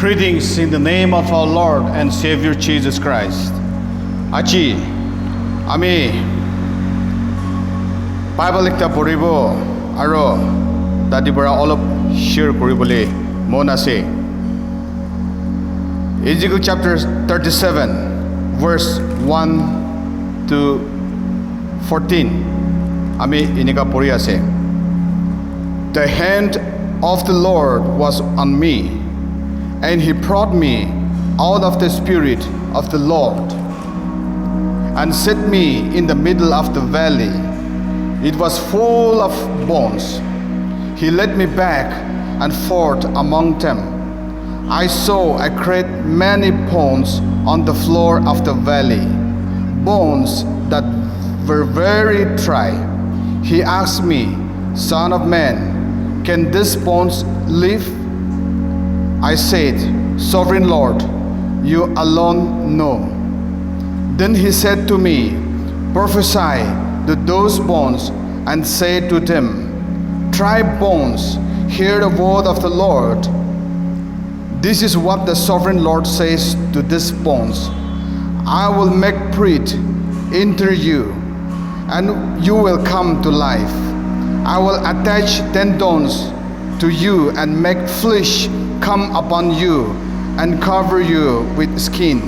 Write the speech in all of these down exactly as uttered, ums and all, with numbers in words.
Greetings in the name of our Lord and Savior Jesus Christ. Aji ami Bible ekta poribo aro tadi para olop share koribole mon ase. Ezekiel chapter thirty-seven, verse one to fourteen. Ami enika pori ase. The hand of the Lord was on me, and he brought me out of the spirit of the Lord and set me in the middle of the valley. It was full of bones. He led me back and forth among them. I saw a great many bones on the floor of the valley, bones that were very dry. He asked me, "Son of man, can these bones live?" I said, "Sovereign Lord, you alone know." Then he said to me, "Prophesy to those bones and say to them, 'Dry bones, hear the word of the Lord. This is what the sovereign Lord says to these bones: I will make breath enter you, and you will come to life. I will attach tendons to you and make flesh come upon you and cover you with skin.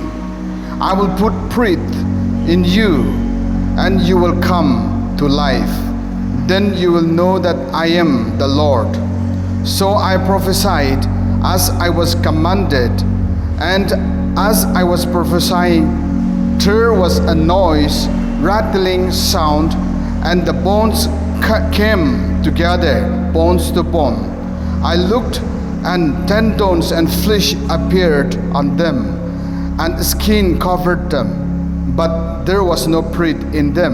I will put breath in you, and you will come to life. Then you will know that I am the Lord." So I prophesied as I was commanded, and as I was prophesying, there was a noise, rattling sound, and the bones ca- came together, bones to bone. I looked, and tendons and flesh appeared on them, and skin covered them, but there was no breath in them.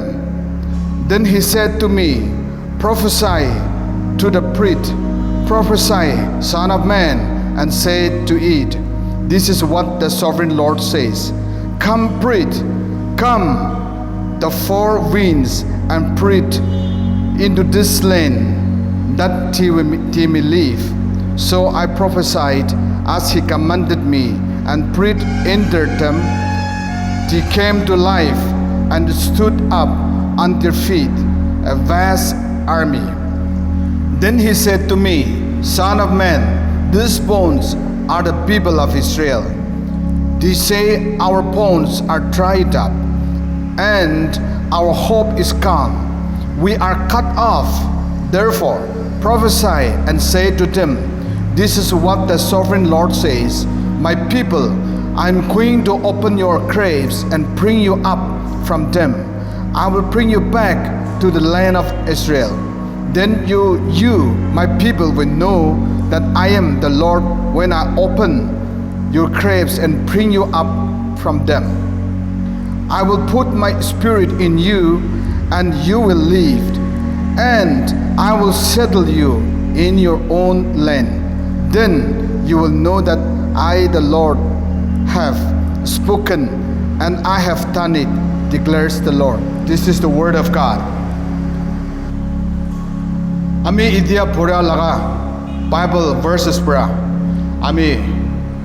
Then he said to me, "Prophesy to the breath, prophesy, son of man, and say to it, 'This is what the sovereign Lord says: Come, breath, come, the four winds, and breathe into this land, that they may, they may live.'" So I prophesied as he commanded me, and breath entered them. They came to life and stood up on their feet, a vast army. Then he said to me, "Son of man, these bones are the people of Israel. They say, 'Our bones are dried up, and our hope is gone. We are cut off.' Therefore, prophesy and say to them, 'This is what the sovereign Lord says: My people, I am going to open your graves and bring you up from them. I will bring you back to the land of Israel. Then you, you, my people, will know that I am the Lord when I open your graves and bring you up from them. I will put my spirit in you, and you will live, and I will settle you in your own land. Then you will know that I, the Lord, have spoken, and I have done it, declares the Lord." This is the word of God. Ami itia pura laga Bible verses pura ami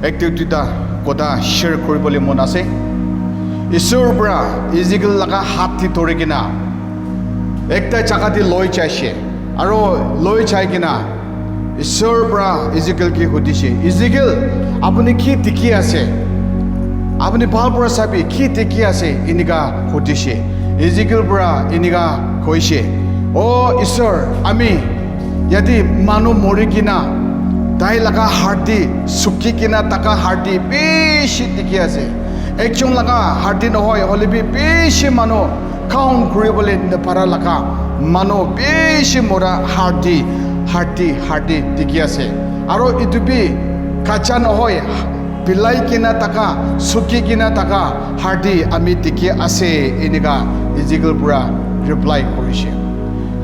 ekta duita kotha share kuribole mon ase. Isor pura Ezekiel laga hat te dhori kena ekta jaga te loi jaise, aro loi jai kena Isor pura Ezekiel ke hudise, "Ezekiel, apuni ki dikhi ase? Apuni bhal pura sabi, ki dikhi ase?" Enika hudise. Ezekiel pura enika koise, "O Isor, ami yate manu mori kena tai laga hardi suki kena taka hardi bishi dikhi ase. Ekjon laga hardi nohoi, hoile bi bishi manu count kuribole napara laga manu bishi mora hardi, hardi, hardi dikhi ase. Aro etu bi kacha nohoi, pilai kena taka, suki kena taka hardi ami dikhi ase," enika Ezekiel pura reply kurishe.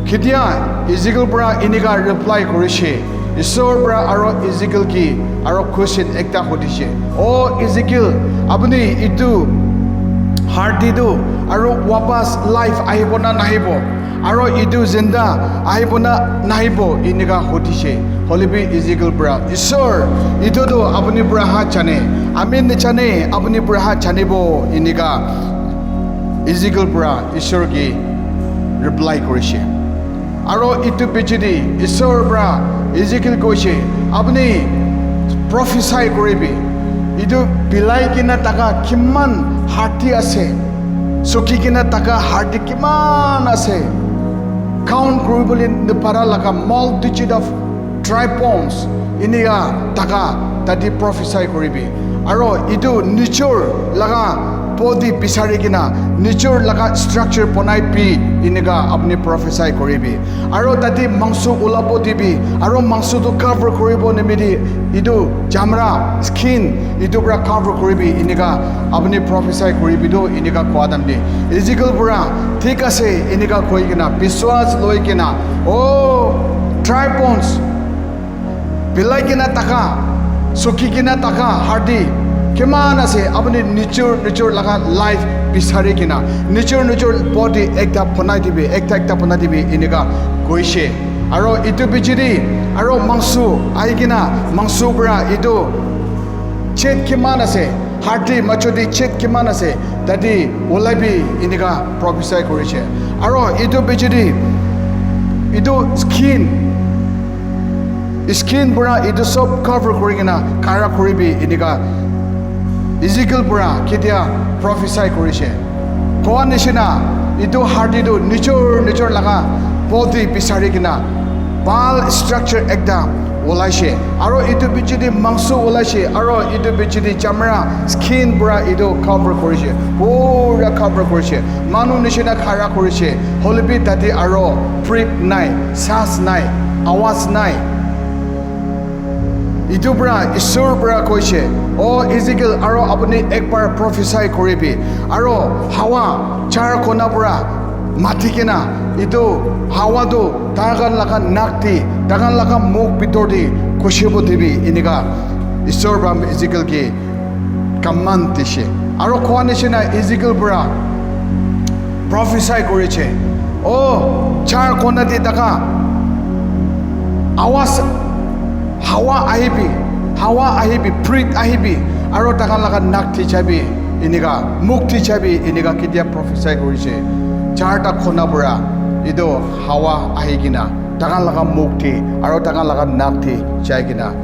Ketia Ezekiel pura enika reply kurishe, Isor pura aro Ezekiel ke aro question ekta hudishe, "O Ezekiel, apuni etu hardi tu aro wapas life ahibo na nahibo? Aro etu zinda ahibo na nahibo?" Enika hudishe. Hoilebi Ezekiel para, "Isor, etu tu apuni para ha jane, ami najane, apuni para ha janibo," enika Ezekiel para Isor ke reply korise. Aro etu piche te Isor para Ezekiel koise, "Apuni prophesy koribi, etu pilai kena thaka kiman hadi ase, suki kena thaka hadi kiman ase, count koribole napara laga multitude of dry bones, enika thaka tate prophesy koribi. Aro etu nijor laga body bisari kena, nijor laga structure bonai bi, enika apuni prophesy koribi. Aro tate mangso ulabo dibi, aro mangso tu cover koribo nimiti etu chamra, skin, etu para cover koribi, enika apuni prophesy koribi tu," enika koa time te Ezekiel para, "Thik ase," enika koi kena, biswas loi kena, "Oh, dry bones, pilai kena thaka, suki kena thaka hadi kiman ase, apuni nijor nijor laga life bisari kena, nijor nijor body ekta bonai dibi, ekta ekta bonai dibi," enika koise. Aro etu piche te aro mangso ahi kena, mangso para etu chet kiman ase, hadi majo te chet kiman ase, tate ulai bi, enika prophesy korise. Aro etu piche te etu skin, skin para etu sob cover kori kena khara koribi, enika Ezekiel para ketia prophesy korise. Koa nishina, etu hadi tu nijor nijor laga body bisari kena bhal structure ekta ulaise. Aro etu piche te mangso ulaise, aro etu piche te chamra, skin para etu cover korise, pura cover korise, manu nishina khara korise. Hoilebi tate aro breath nai, saas nai, awaz nai. Etu para Isor para koise, "O Ezekiel, aro apuni ekbar prophesy koribi, aro hawa char kona para mati kena etu hawa tu taikhan laga nak te, taikhan laga mukh bitor te ghusibo dibi," enika Isor para Ezekiel ke command dise. Aro koa nishina Ezekiel para prophesy korise, "O char kona te thaka awaz, hawa ahibi, hawa ahibi, breath ahibi, aro taikhan laga nak te jaibi, enika mukh te jaibi," enika ketia prophesy korise. Charta kona para etu hawa ahi kena taikhan laga mukh te aro taikhan laga nak te jai kena,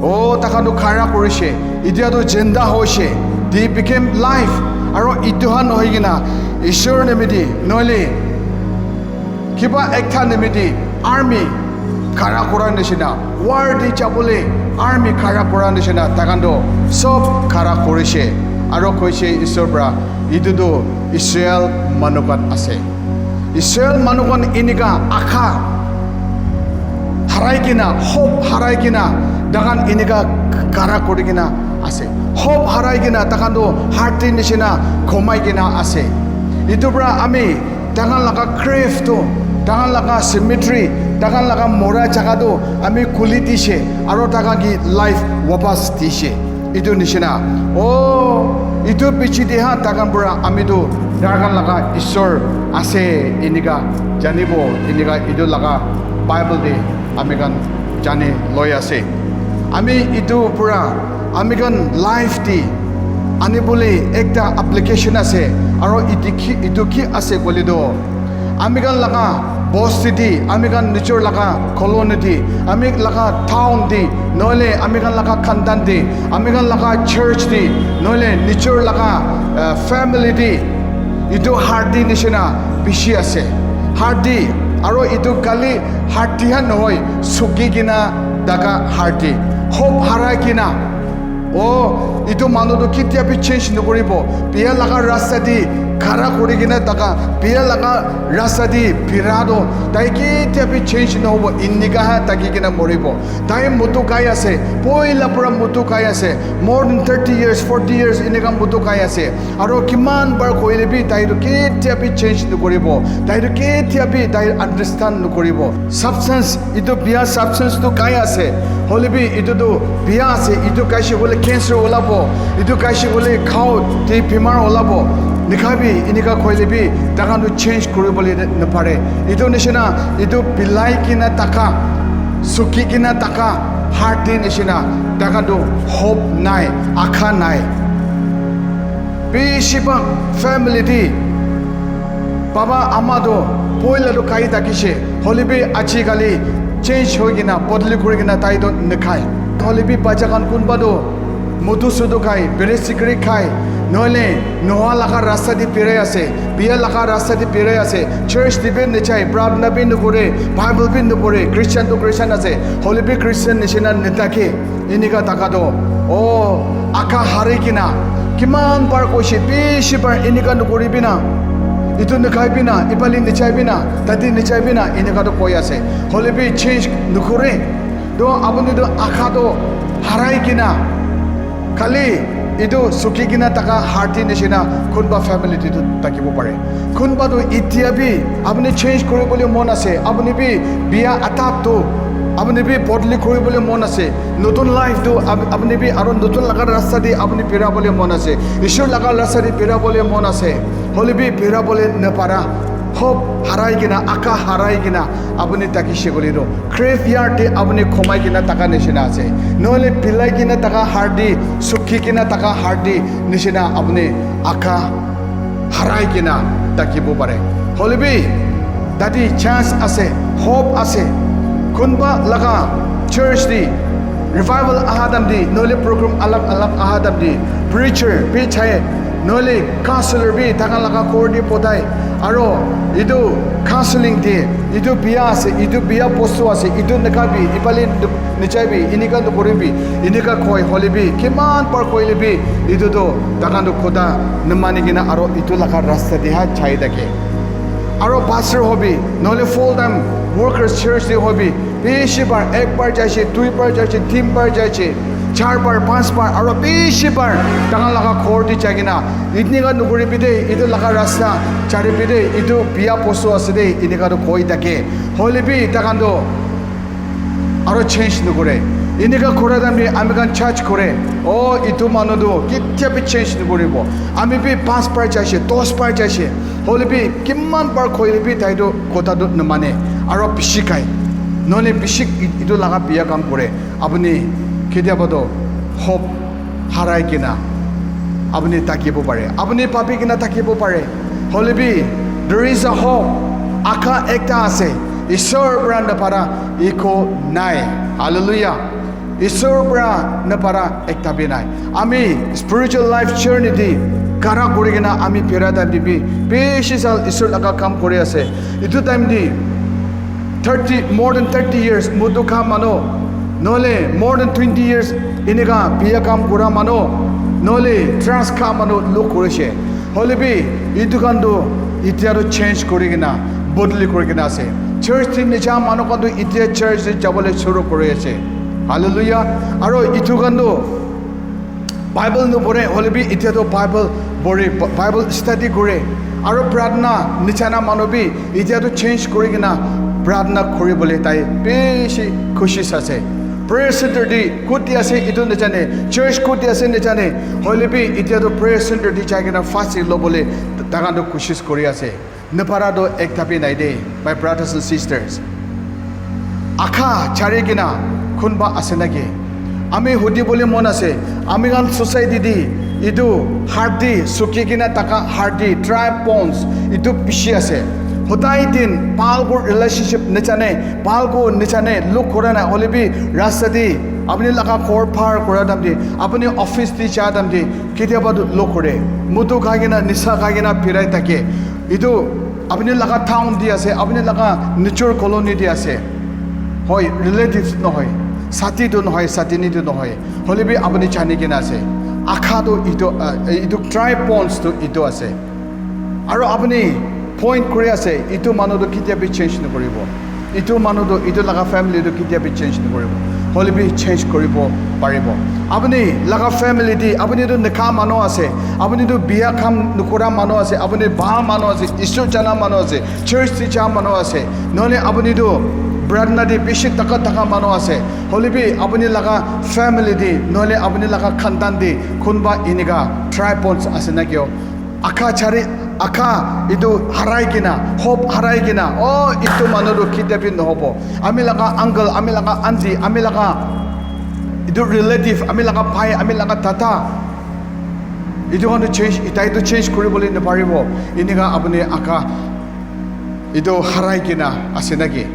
oh, taikhan tu khara korise, etia tu jinda hoise, they became life. Aro etu han hoi kena Isor nimiti nohole kiba ekta nimiti army khara kora nishina, war te jabole army khara kora nishina taikhan tu sob khara korise. Aro koise Isor para, "Etu tu Israel manu khan ase." Israel manu khan enika akha harai kena, hope harai kena, taikhan enika khara kori kena ase. Hope harai kena taikhan tu hadi nishina khomai kena ase. Etu para ami taikhan laga grave tu, taikhan laga cemetery, taikhan laga mora jaga tu ami khuli dise, aro taikhan ke life wapas dise. Etu nishina, oh, etu piche te ha taikhan para ami tu taikhan laga Isor ase enika janibo, enika etu laga Bible te ami khan jani loi ase. Ami etu para ami khan life te ani bole ekta application ase, aro etu ki, etu ki ase koile tu, ami khan laga bosti te, ami khan nijor laga colony te, ami laga town te, nohole ami khan laga khandan te, ami khan laga church te, nohole nijor laga, uh, family te, etu hadi nishina bishi ase. Hadi, aro etu khali hadi han nohoi, suki kena thaka hadi. Hope harai kena, oh, etu manu tu ketia bi change nokoribo. Bia laga rasta te khara kori kena thaka, bia laga rasta te bira tu tai ketia bi change nohobo. Enika ha thaki kena moribo. Tai mutu khai ase, poila para mutu khai ase, more than thirty years, forty years enika mutu khai ase. Aro kiman bar koile bi tai tu ketia bi change nokoribo, tai tu ketia bi tai understand nokoribo. Substance, etu bia substance tu khai ase, hoile bi etu tu bia ase, etu khaise koile cancer ulabo, etu khaise koile khao te bimar ulabo, nikhabi enika koile bi taikhan tu change koribole napare. Etu nishina etu bilai kena thaka Suki kena taka heart te nishina, taka tu hope nai, akha nai. Bishi bhag family te baba ama tu poila tu khai thakishe, hoile bi aji kali change hoi kena, bodli kuri kena tai tu nakhai. Hoile bi bacha khan kunba tu mudu sudu khai, bere sikri khai, nohole noha laga rasta te birai ase, biya laga rasta te birai ase, church te bi nachai, pratna bi nukure, Bible bi nukure, Christian tu Christian ase, hoile bi Christian nishina nathake. Enika taka tu, oh, akha harai kena, kiman bar koishe, bishi bar enika nukuribi na, itu nakhaibi na, ipali nachaibi na, tati nachaibi na, enika tu koi ase. Hoile bi change nukure. To apuni tu akha tu harai kena, khali itu suki kena taka heart te nishina kunba family te tu thakibo pare. Kunba tu itya bi apuni change kuribole mon ase, apuni bi biya atat tu apuni bi bodli kuribole mon ase, notun life tu ap-, apuni bi aro notun laga rasta te apuni birabole mon ase, Ishwar laga rasta te birabole mon ase, hoile bi birabole napara. Hope harai kena, akha harai kena apuni thakishe koile tu, graveyard te apuni khomai kena taka nishina ase, nohole bilai kena taka heart te, suki kena taka heart te nishina apuni akha harai kena thakibo pare. Hoile bi tati chance ase, hope ase. Kunba laga church te revival aha time te, nohole program alag alag aha time te, preacher bi chai, nohole counselor bi taka laga ghor te potai, aro itu counseling te, itu biya ase, itu biya bostu ase, itu nakabi, ipali nachaibi, enika nukuribi, enika koi, hoile bi kiman bar koile bi itu tu takhan tu kotha namani kena aro itu laga rasta te ha jai thake. Aro pastor hobi, nohole full time workers church te hobi, bishi bar, ek bar jaise, dui bar jaise, tin bar jaise, char bar, panch bar, aro bishi bar takhan laga ghor te jai kena, enika nukuribi de, itu laga rasta charibi de, itu biya bostu ase de, enika tu koi thake. Hoile bi takhan tu aro change nukure. Enika kura time te ami khan judge kure, oh, itu manu tu ketia bi change nukuribo. Ami bi panch bar jaise, dos bar jaise, hoile bi kiman bar koile bi tai tu kotha tu namane, aro bishi khai, nohole bishi i-, itu laga biya kam kure. Apuni ketiaba tu hope harai kena apuni thakibo pare, apuni papi kena thakibo pare, hoile bi there is a hope, akha ekta ase, Ishwar para napara eko nai. Hallelujah. Ishwar para napara ekta bi nai. Ami spiritual life journey te khara kuri kena ami bira time te bi bishi sal Ishwar laga kam kuri ase. Itu time te thirty, more than thirty years mudu kha manu, nohole more than twenty years enika biya kam kura manu, nohole drugs kha manu log kurishe. Hoile bi itu khan tu itya tu change kuri kena, bodli kuri kena ase. Church te naja manu khan tu itya church te jabole shuru kuri ase. Hallelujah. Aro itu khan tu Bible nupore, hoile bi itya tu Bible pore, Bible study kore. Aro pratna nachana manu bi itya tu change kuri kena pratna kuri bole tai bishi khushi ase. Prayer center te koti ase itu nachane, church koti ase nachane, hoile bi itya tu prayer center te jai kena fasting lobole takhan tu koshish kuri ase. Napara tu ekta bi nai de, my brothers and sisters. Akha chari kena kunba ase naki? Ami hudi bole mon ase, ami khan society te itu heart te suki kena taka heart te dry bones itu bishi ase. Hodai din bhal kuri relationship nachane, bhal kuri nachane, log kura na hoile bi rasta te, apuni laga ghor par kura time te, apuni office te ja time te, ketiaba tu log kore. Mudu khai kena, nisa khai kena birai thake. Itu apuni laga town te ase, apuni laga nijor colony te ase. Hoi, relatives nohoi, sati tu nohoi, satini tu nohoi. Hoile bi apuni jani kena ase. Akha tu itu, ah, itu dry bones tu itu ase. Aro apuni point kuri ase, itu manu tu ketia bi change nokuribo. Itu manu tu, itu laga family tu ketia bi change nokuribo. Hoile bi change kuribo paribo. Apuni laga family te, apuni tu nikha manu ase, apuni tu biya kam nokura manu ase, apuni bhal manu ase, Isor jana manu ase, church te ja manu ase, nohole apuni tu pratna te bishi taka taka manu ase, hoile bi apuni laga family te, nohole apuni laga khandan te kunba enika dry bones ase na kio? Akha chari Akha itu harai kena, hope harai kena, oh, itu manu tu ketia bi nohobo. Ami laga uncle, ami laga auntie, ami laga itu relative, ami laga bhai, ami laga dada, itu khan tu change, tai tu change kuribole naparibo. Enika apuni akha itu harai kena ase naki?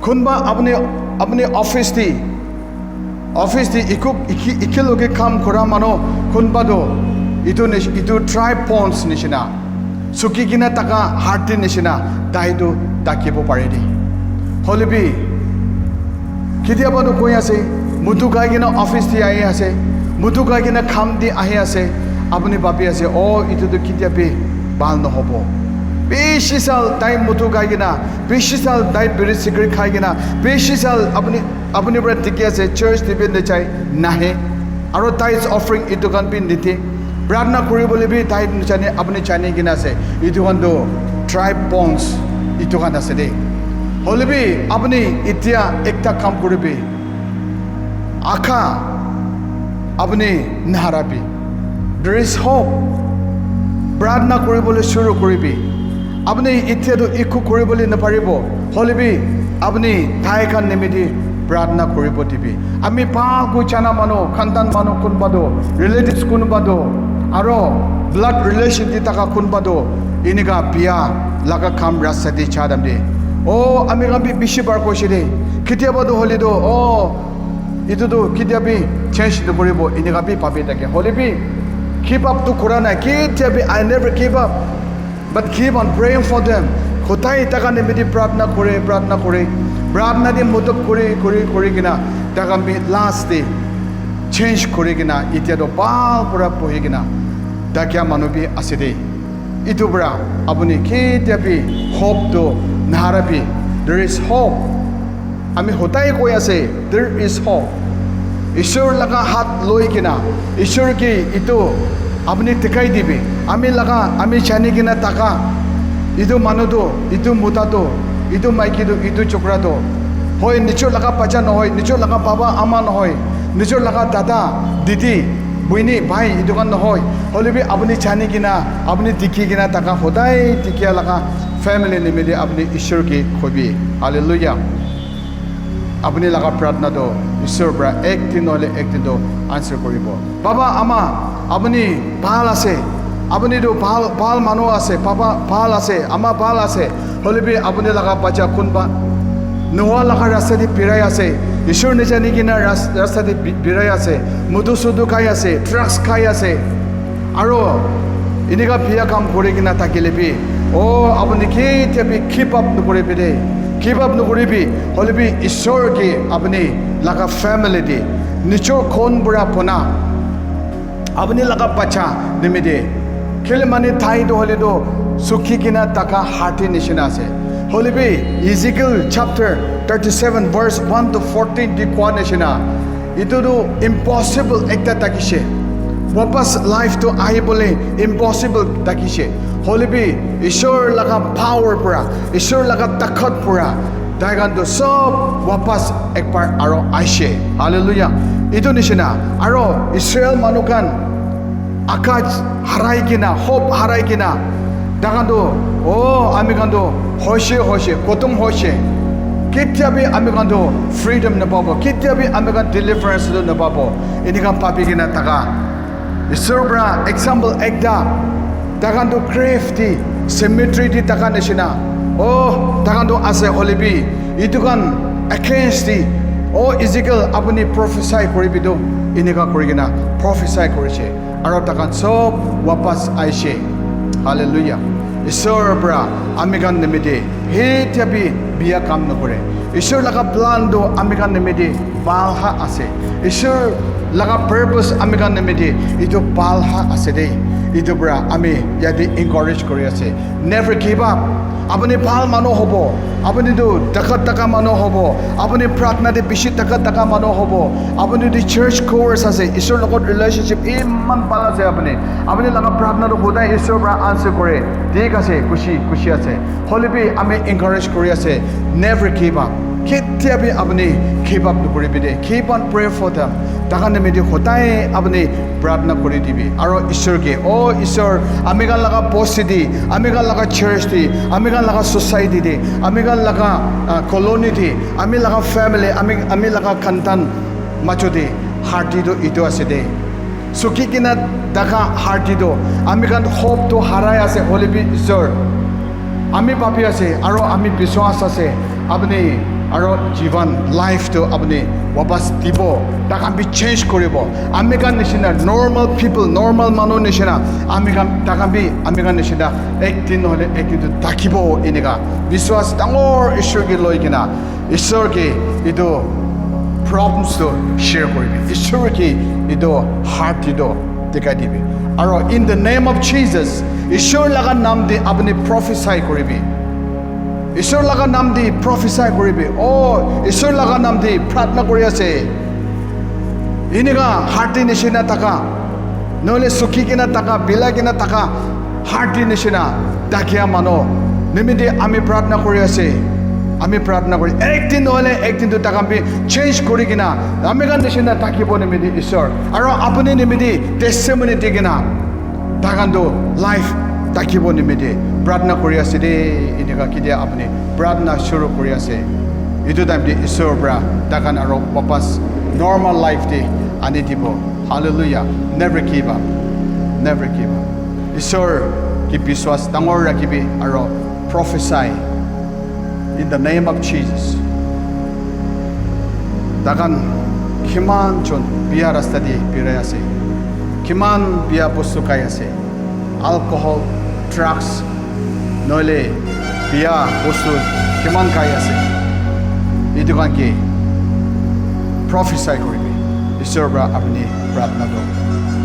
Kunba apuni, apuni office te, office te iku iki iki loge kam kura manu kunba tu itu nish- itu dry bones nishina, suki kena taka hati nishina, tai tu takibo pare de. Hoilebi ketiaba tu koi ase, mutu gai kena office te ahi ase, mutu gai kena kam te ahi ase, apuni bhabi ase, oh, itu tu ketia bi bhal nohobo. Bishi sal tai mutu gai kena, bishi sal tai biri cigarette khai kena, bishi sal apuni, apuni para dikhi ase, church te bi najai, nahe. Aro tithes offering itu khan bi nide. Pratna kuribole bi tai najane, apuni jani kena ase. Itu khan tu dry bones, itu khan ase de. Hoilebi apuni etia ekta kam kuribi. Akha apuni naharabi. There is hope. Pratna kuribole shuru kuribi. Apuni etia tu iku kuribole naparibo. Hoilebi apuni tai khan nimiti pratna kuribo dibi. Ami bhal ku jana manu, khandan manu kunba tu, relatives kunba tu, aro blood relation te taka kunba tu, enika bia laga kam rasta te cha dam de. Oh, ami khan bi bishi bar koise de. Ketiaba tu hoile tu, oh, itu tu ketia bi change nokuribo, enika bi bhabi thake. Hoilebi give up tu kura nai. Ketia bi, I never give up. But keep on praying for them. Hodai taka nimiti pratna kore, pratna kore. Pratna te modot kore, kore, kore kena, takhan bi last te change kore kena, etia to bhal pura bohi kena, takia manu bi ase de. Itu pura apuni ketia bi hope to naharabi. There is hope. Ami hodai koi ase, there is hope. Ishwar laga hat loi kena, Ishwar ke itu apuni dikhai dibi. Ami laga, ami jani kena taka, itu manu tu, itu muta tu, itu maiki tu, itu chokra tu, hoi, nijor laga bacha nohoi, nijor laga baba ama nohoi, nijor laga dada, didi, buini, bhai, itu khan nohoi. Hoilebi apuni jani kena, apuni dikhi kena taka, hodai dikhi laga family nimiti apuni Ishwar ke khobi. Hallelujah. Apuni laga pratna to Ishwar para ek din nohole ek din to answer koribo. Baba, ama, apuni bhal ase. Apuni to bhal, bhal manu ase. Baba bhal ase. Ama bhal ase. Hoilebi apuni laga bacha kunba nohoa laga rasta te birai ase. Ishwar najani kena ras-, rasta te bi-, birai ase. Mudu sudu khai ase. Drugs khai ase. Aro enika biya kam kuri kena thakile bi, oh, apuni ketia bi give up nokuribi de. Give up nokuribi. Hoilebi Ishwar ke apuni laga family te, nijor khun pura bona, apuni laga bacha nimite, kile mane tai to hoile to sukhi kena taka hati nishina ase. Hoilebi Ezekiel chapter thirty-seven verse one to fourteen te koa nishina, itu tu impossible ekta thakishe. Wapas life tu ahibole impossible thakishe. Hoilebi Ishwar laga power pura, Ishwar laga takat pura, tai khan tu sob wapas ekbar aro aishe. Hallelujah. Itu nishina. Aro Israel manu khan akaj harai kena, hope harai kena, takhan tu, oh, ami khan tu hoishe, hoishe, kotom hoishe. Ketia bi ami khan tu freedom napabo, ketia bi ami khan deliverance tu napabo. Enika bhabi kena taka. Isor pra example ekta, takhan tu grave te, cemetery te taka nishina. Oh, takhan tu ase hoilebi, itu khan against te, oh, Ezekiel, apuni prophesy kuribi tu, enika kurikena prophesy kurishe. Aro takhan sob wapas aishe. Hallelujah. Isor pra ami khan nimite ketia bi biya kam nokore. Isor laga plan tu ami khan nimite bhal ha ase. Isor laga purpose ami khan nimite itu bhal ha ase de. Itu pra ami yate encourage kuri ase. Never give up. Apuni bhal manu hobo. Apuni tu takat taka manu hobo. Apuni pratna te bishi takat taka manu hobo. Apuni tu church goers ase. Isor logot relationship iman bhal ase apuni. Apuni laga pratna tu hodai Isor pra answer kore. Thik ase, khushi, khushi ase. Hoilebi ami encourage kuri ase. Never give up. Ketia bi apuni give up nokuribi de. Keep on pray for them. Takan nimite hodai apuni pratna kuri dibi. Aro Isor ke, oh Isor, ami khan laga bosti de, ami khan laga church de, ami khan laga society de, ami khan laga, ah, colony de, ami laga family, ami, ami laga khandan majo de, hardi to itu ase de. Suki kena thaka hardi to, ami khan hope to harai ase, hoile bi Isor, ami bhabi ase, aro ami biswas ase, apuni aro jivan, life to apuni wapas dibo, takhan bi change kuribo. Ami khan nishina normal people, normal manu nishina, ami khan, takhan bi ami khan nishina ek din nohole ek din to thakibo, enika biswas dangor Isor ke loi kena, Isor ke itu problems to share kuribi. Isor ke itu hardi to dikhai dibi. Aro in the name of Jesus, Isor laga nam de apuni prophesy kuribi. Isor laga nam de prophesy kuribi. Oh, Isor laga nam de pratna kuri ase. Enika hardi nishina thaka, nohole suki kena thaka, bilai kena thaka, hardi nishina thakia manu nimite ami pratna kuri ase. Ami pratna kuri, ek din nohole ek din to takhan bi change kuri kena ami khan nishina thakibo nimite Isor, aro apuni nimite testimony di kena takhan to life thakibo nimite pratna kuri ase de. Enika ketia apuni pratna shuru kuri ase, itu time te Isor pra takhan aro wapas normal life te ani dibo. Hallelujah. Never give up. Never give up. Isor ke biswas dangor rakhibi aro prophesy in the name of Jesus. Takhan kiman jon biya rasta de birai ase, kiman biya bostu khai ase, alcohol, drugs, nohole biya bostu kiman khai ase, itu khan ke prophesy kuribi. Isor pra apuni pratna to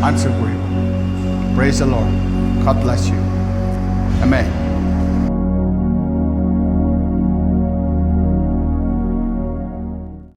answer kuribo. Praise the Lord. God bless you. Amen.